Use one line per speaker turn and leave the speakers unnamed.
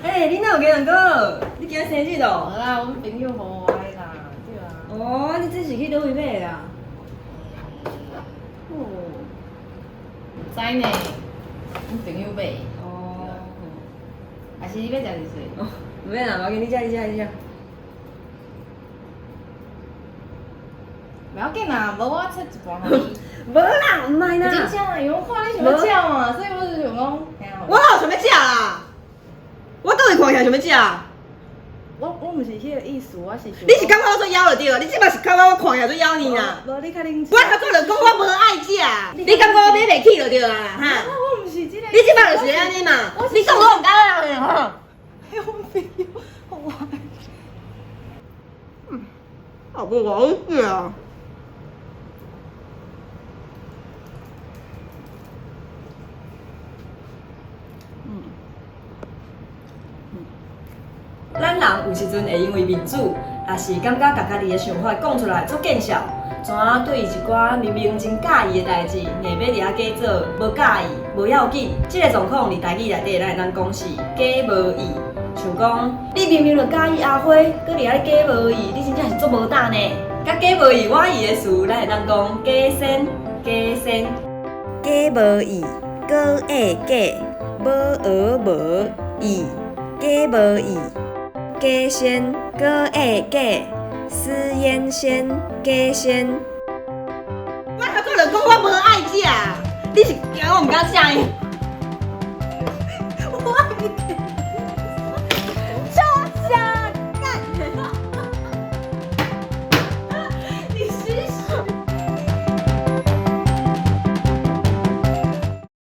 欸，你哪有雞卵糕？你今仔生日哦？
無啦，阮朋友予我的啦，對啊。
哦，你這是去佗位買的啊？
哦，毋知呢，阮朋友買的。
哦。
還是你欲食一喙？
哦，毋免啦，無要緊，你食，你食，你食。
袂要緊啦，無我切一半予你。
無啦，毋愛啦。
真正啦，因為我看你想欲食嘛，所以我就想講，
我哪有想欲食啦？我佗位看起來想欲食？
我毋是彼个意思，我是想。
你是感覺我做枵就對了，你這擺是感覺我看起來做枵膩啦？
無，你較冷靜。
我頭拄就講我無愛食，你感覺我買袂起就對啊啦，哈？
我毋是這个。
你這擺就是按呢嘛？你講我毋敢啦吼。
阮朋友，我。
嗯，啊，無好食。咱人有時陣會因為面子，抑是感覺共家己的想法講出來足見笑，怎啊對一寡明明真佮意的代誌，硬欲佇遐假做無佮意、無要緊。這个狀況佇台語內底，咱會當講是假無意。像講，你明明就佮意阿花，閣佇遐假無意，你真正是足無膽呢。佮假無意我意的詞，咱會當講假仙、假仙。
假無意，果會假，無學無意，假無意。假仙，果會假，死煙仙，假仙。
我頭拄就講我無愛食，你是驚我毋敢食伊？